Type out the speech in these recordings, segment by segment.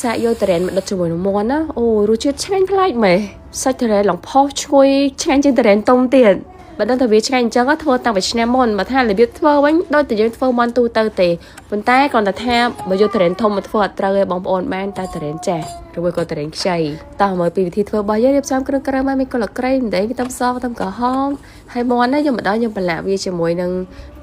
សាកយកទុរេនមកដុតជាមួយនឹងមាន់ណាអូរសជាតិឆ្ងាញ់ប្លែកមែនសាច់ទុរេនឡើងផុសឈ្ងុយឆ្ងាញ់ជាងទុរេនទុំទៀតបើដឹងថាវាឆ្ងាញ់អញ្ចឹងធ្វើតាំងពីឆ្នាំមុនបើថារបៀបធ្វើវិញដូចតែយើងធ្វើមាន់ទូទៅទេប៉ុន្តែគ្រាន់តែថាបើយកទុរេនធំមកធ្វើអត់ត្រូវទេបងប្អូនបានតែទុរេនចាស់ឬមួយក៏ទុរេនខ្ចីតោះមើលពីវិធីធ្វើរបស់យើងរៀបចំគ្រឿងក្រៅមកមានគល់ក្រៃម្ទេសខ្ទឹមសខ្ទឹមក្រហមហើយមាន់ណាយើងមកដល់យើងប្រឡាក់វាជាមួយនឹង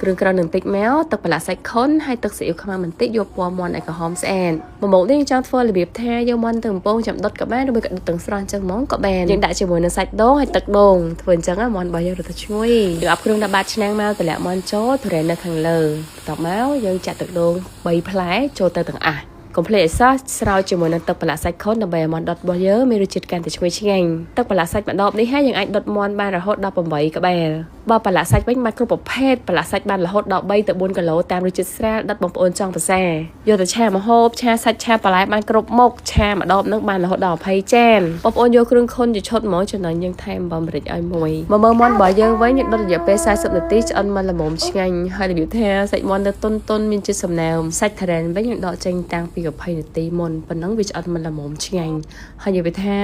គ្រឿងក្រៅនឹងតិចមកទឹកប្រឡាក់សាច់ខុនហើយទឹកស៊ីអ៊ីវខ្មៅបន្តិចយកពណ៌មាន់ឲ្យក្រហមស្អាតមួយមុខនេះយើងចង់ធ្វើរបៀបថាយកមាន់ទៅកំពងចាំដុតក៏បានឬមួយក៏ដុតទាំងស្រស់អញ្ចឹងហ្មងក៏បានយើងដាក់ជាមួយនឹងសាច់ដូងហើយទឹកដូងធ្វើអញ្ចឹងមាន់របស់យើងរត់ទៅឈ្ងុយយើងអាប់គ្រឿងដាក់បាតឆ្នាំងមកតម្លាក់មាន់ចូលទុរេននៅខាងលើបន្ទាប់មកយើងចាក់ទឹកដូង3ផ្លែចូលទៅទាំងអស់កុំភ្លេចឲ្យសោះស្រោចជាមួយនឹងទឹកប្រឡាក់សាច់ខុនដើម្បីឲ្យមាន់ដុតរបស់យើងមានរសជាតិកាន់តែឈ្ងុយឆ្ងាញ់ទឹកប្រឡាក់សាច់ម្ដបនេះហើយយើងអាចដុតមាន់បានរហូតដល់8ក្បាលបើប្រឡាក់សាច់វិញបានគ្រប់ប្រភេទប្រឡាក់សាច់បានរហូតដល់3ទៅ4គីឡូតាមរសជាតិស្រាលដុតបងប្អូនចង់ពិសាយកទៅឆាម្ហូបឆាសាច់ឆាបន្លែបានគ្រប់មុខឆាម្ដបនឹងបានរហូតដល់20ចានបងប្អូនយកគ្រឿងខុនជាឈុតហ្មងចំណេញយើងថែមអំបិលម្រេចឲ្យមួយមកមើលមាន់របស់យើងវិញយើងដុតរយៈពេល40នាទីឆ្អិនមកល្មមឆ្ងាញ់ហើយរបៀបថាសាច់មាន់នៅតុនតុនមានជាតិសំណើមសាច់ធរ៉ែនវិញយើងដកចេញតាំងពី20នាទីមុនប៉ុណ្ណឹងវាឆ្អិនមកល្មមឆ្ងាញ់ហើយនិយាយថា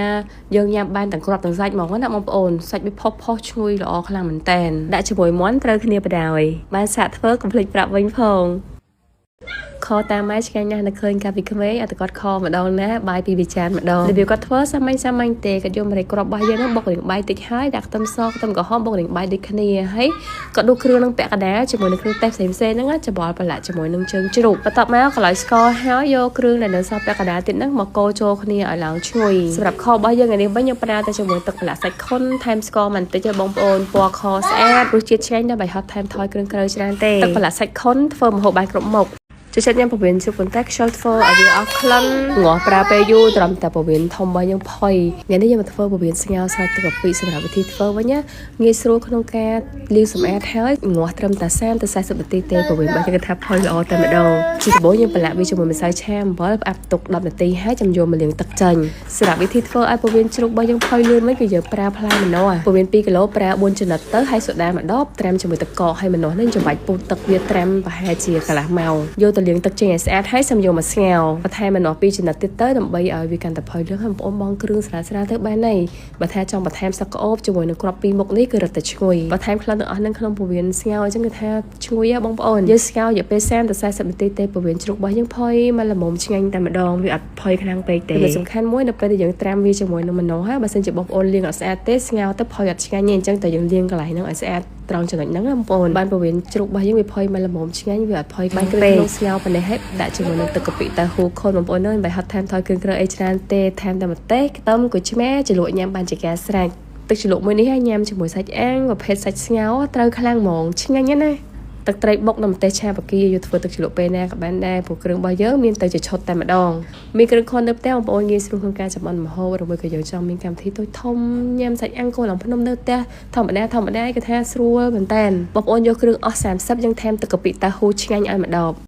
យើងញ៉ាំបានទាំងគ្រាប់ទាំងសាច់ហ្មងណាបងប្អូនសាច់វាផុសផុសឈ្ងុយល្អខ្លាំងមែនតែនដាក់ជាមួយមាន់ត្រូវគ្នាបដ ாய் បានសាកធ្វើកុំភ្លេចប្រាប់វិញផងខតាមម៉ែឆ្ងាញ់ណាស់នៅឃើញកាលពីក្មេងអត់គាត់ខម្ដងណាបាយពីវិចារម្ដងរបៀបគាត់ធ្វើសាមញ្ញសាមញ្ញទេគាត់យកម្រេចគ្រាប់របស់យើងហ្នឹងបុករៀងបាយតិចហើយដាក់ខ្ទឹមសខ្ទឹមក្រហមបុករៀងបាយដូចគ្នាហើយក៏ដួសគ្រឿងនឹងពាក់កណ្ដាលជាមួយនឹងគ្រឿងទេសផ្សេងផ្សេងហ្នឹងច្របល់ប្រឡាក់ជាមួយនឹងជើងជ្រូកបន្ទាប់មកកន្លយស្ករហើយយកគ្រឿងដែលនៅសល់ពាក់កណ្ដាលទៀតហ្នឹងមកកូរចូលគ្នាឲ្យឡើងឈ្ងុយសម្រាប់ខរបស់យើងថ្ងៃនេះវិញយើងប្រើតែជាមួយទឹកប្រឡាក់សាច់ខុនថែមស្ករបន្តិចឲ្យបងប្អូនពណ៌ខស្អាតរសជាតិឆ្ងាញ់ដល់បាយហត់ថែមថយគ្រឿងក្រៅច្រើនទេទឹកប្រឡាក់សាច់ខុនធ្វើម្ហូបបានគ្រប់មុខចូលចិត្តញ៉ាំពោះវៀនជ្រូកប៉ុន្តែខ្ជិលធ្វើឲ្យវាអស់ក្លិនងាស់ប្រើពេលយូរត្រឹមតែពោះវៀនធំរបស់យើងផុយថ្ងៃនេះយើងមកធ្វើពោះវៀនស្ងោរស្រោចទឹកកាពិសម្រាប់វិធីធ្វើវិញណាងាយស្រួលក្នុងការលាងសម្អាតហើយងាស់ត្រឹមតែ30ទៅ40នាទីទេពោះវៀនរបស់យើងគឺថាផុយល្អតែម្ដងជាដំបូងយើងប្រឡាក់វាជាមួយម្សៅឆាអំបិលផ្អាប់ទុក10នាទីហើយចាំយកមកលាងទឹកចេញសម្រាប់វិធីធ្វើឲ្យពោះវៀនជ្រូករបស់យើងផុយលឿនវិញគឺយើងប្រើផ្លែម្នាស់ពោះវៀន2គីឡូប្រើ4ចំណិតទៅហើយសូដាមួយដបត្រាំជាមួយទឹកកកហើយម្នាស់នេះច្របាច់ពូតទឹកវាត្រាំប្រហែលជាកន្លះម៉ោងយកទៅលាងទឹកចេញឲ្យស្អាតហើយសិមយកមកស្ងោរបន្ថែមម្នាស់2ចំណិតទៀតទៅដើម្បីឲ្យវាកាន់តែផុយលឿនហើយបងប្អូនបងគ្រឿងស្រាលស្រាលទៅបានហើយបើថាចង់បន្ថែមស្លឹកក្អូបជាមួយនឹងគ្រាប់ពីរមុខនេះគឺរឹតតែឈ្ងុយបន្ថែមក្លិនទាំងអស់នឹងក្នុងពោះវៀនស្ងោរអញ្ចឹងគឺថាឈ្ងុយហ៎បងប្អូនយើងស្ងោររយៈពេល30ទៅ40នាទីទេពោះវៀនជ្រូករបស់យើងផុយមកល្មមឆ្ងាញ់តែម្ដងវាអត់ផុយខ្លាំងពេកទេវាសំខាន់មួយនៅពេលដែលយើងត្រាំវាជាមួយនឹងម្នាស់ហើយបើសិនជាបងប្អូនលាងអត់ស្អាតទេស្ងោរទៅផុយអត់ឆ្ងាញ់ទេអញ្ចឹងតែយើងលាងកន្លែងហ្នឹងឲ្យស្អាតត្រង់ចំណុចហ្នឹងបងប្អូនបានពោះវៀនជ្រូករបស់យើងវាផុយមកល្មមឆ្ងាញ់វាអត់ផុយខ្លាំងពេកក្នុងស្ងោរប៉ុណ្ណេះហើយដាក់ជាមួយនឹងទឹកកាពិតៅហ៊ូខុនបងប្អូនអើយមិនបាច់ហត់ថែមថយគ្រឿងក្រៅអីច្រើនទេថែមតែម្ទេសខ្ទឹមក្រូចឆ្មាជ្រលក់ញ៉ាំបានជាការស្រេចទឹកជ្រលក់មួយនេះហើយញ៉ាំជាមួយសាច់អាំងប្រភេទសាច់ស្ងោរត្រូវខ្លាំងហ្មងឆ្ងាញ់ណាស់ទឹកត្រីបុកនិងម្ទេសឆាបាគាយកធ្វើទឹកជ្រលក់ពេលណាក៏បានដែរព្រោះគ្រឿងរបស់យើងមានទៅជាឈុតតែម្ដងមានគ្រឿងខុននៅផ្ទះបងប្អូនងាយស្រួលក្នុងការចម្អិនម្ហូបឬមួយក៏យើងចង់មានកម្មវិធីតូចធំញ៉ាំសាច់អាំងគោឡើងភ្នំនៅផ្ទះធម្មតាធម្មតាគេថាស្រួលមែនតើបងប្អូនយកគ្រឿងអស់30យើងថែមទឹកកាពិតៅហ៊ូឆ្ងាញ់ឲ្យម្ដង។